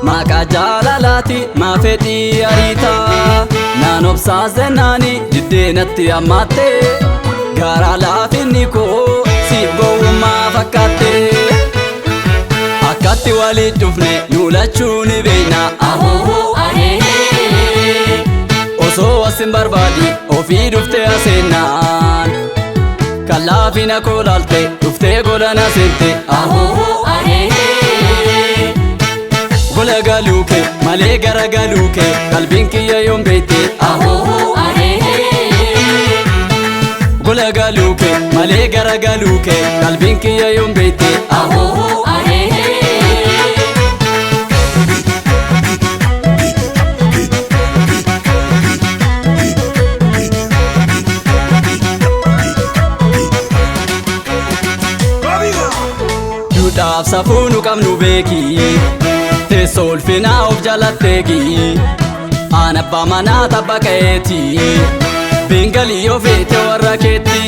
Maqaa jaalalaati maa fedhii ariitaa. Naan obsaa zennaani diddeenatti hammaatte. Garaa laafinni koo siif gowwummaa fakkaatte. Akkatti waliin dhufne nu lachuu ni beekna. Osoo as hin barbaadi ofii dhuftee aseennaan. Kan laafina koo laalte dhuftee gola na seente. Gola galuu kee malee gara galuu kee qalbiin kiyya yoom beekte. Gola galuu kee malee gara galuu kee qalbiin kiyya yoom beekte. Duudhaaf safuu nu qabnu beeki. Teessoo ulfinaa of jalatteegi. Aan abbaa manaa tabba ka'eeti. Bengalii yoo feete warra keetti.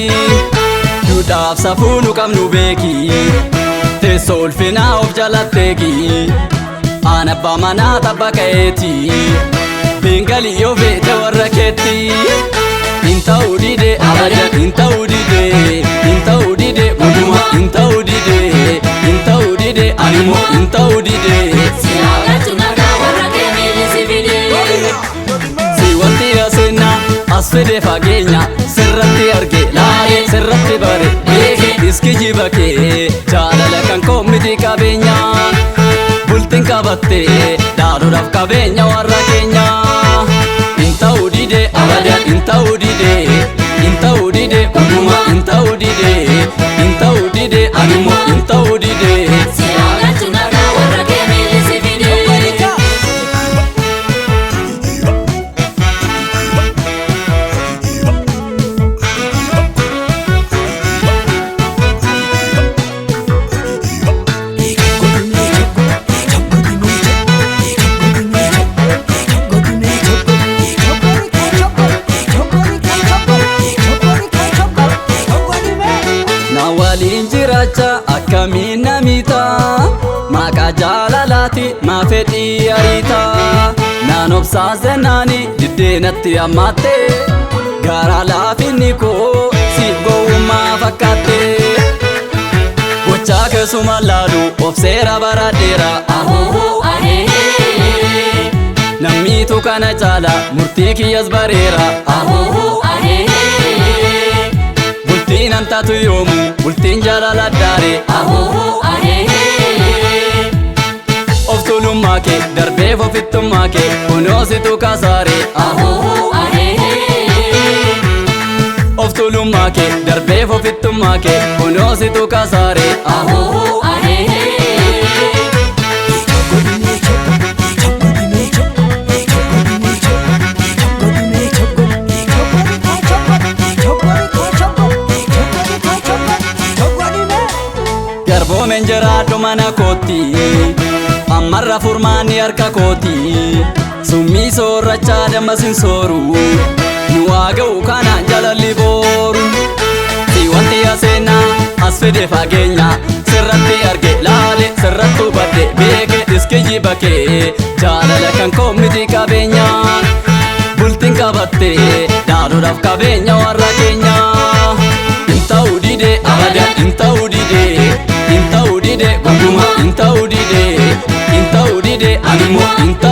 Duudhaaf safuu nu qabnu beeki. Teessoo ulfinaa of jalatteegi. Aan abbaa manaa tabba ka'eeti. Bengalii yoo feete warra keetti. Hin ta'uu dide abadan, hin ta'uu dide, hin ta'uu dide gonkumaa, hin ta'uu dide, hin ta'uu dide animmoo, hin ta'uu dide. Siyaagatu nagaa warra kee miilli si fide. Si wanti aseenna as fide fageenya sirratti arge laale sirratti bare beeke iskijiba kee jaalala kan koo miti qabeenya bultiin qabatte dhaaluudhaaf qabeenya warra keenya. Hin ta'uu dide abadan, hin ta'uu dide, hin ta'uu dide gonkumaa, hin ta'uu dide, hin ta'uu dide animmoo, hin ta'uu dide. Siyaagatu nagaa warra kee miilli si fide. Na waliin jiraacha akkamiin namiita. Maqaa jaalalaati maa fedhii ariitaa. Naan obsaa zennaani diddeenatti hammaatte. Garaa laafinni koo siif gowwummaa fakkaatte. Gochaa keessuma laalu of seera baradheera. Namniitu kana caala murtii kiyyas bareera. Bultiin an taatu yoomu bultiin jaalala daare. Of tuulummaa kee darbeef ofittummaa kee kunoo situ kasaare. Of tuulummaa kee darbeef ofittummaa kee kunoo situ kasaare. Garboomeen jiraadhu mana kootti ammarra furmaanni harka kooti. Summii soorrachaa dammas hin sooru nu haa ga'u kanaan jalalli booru. Si wanti aseenaa as fide fageenya sirratti arge laale sirratti hubadhe beeke iskijiba kee jaalala kan koo miti qabeenya. Bultiin qabatte dhaaluudhaaf qabeenya warra keenya. Hin ta'uu dide abadan, hin ta'uu dide, hin ta'uu dide gonkumaa, hin ta'uu dide, hin ta'uu dide animmoo, hin ta'uu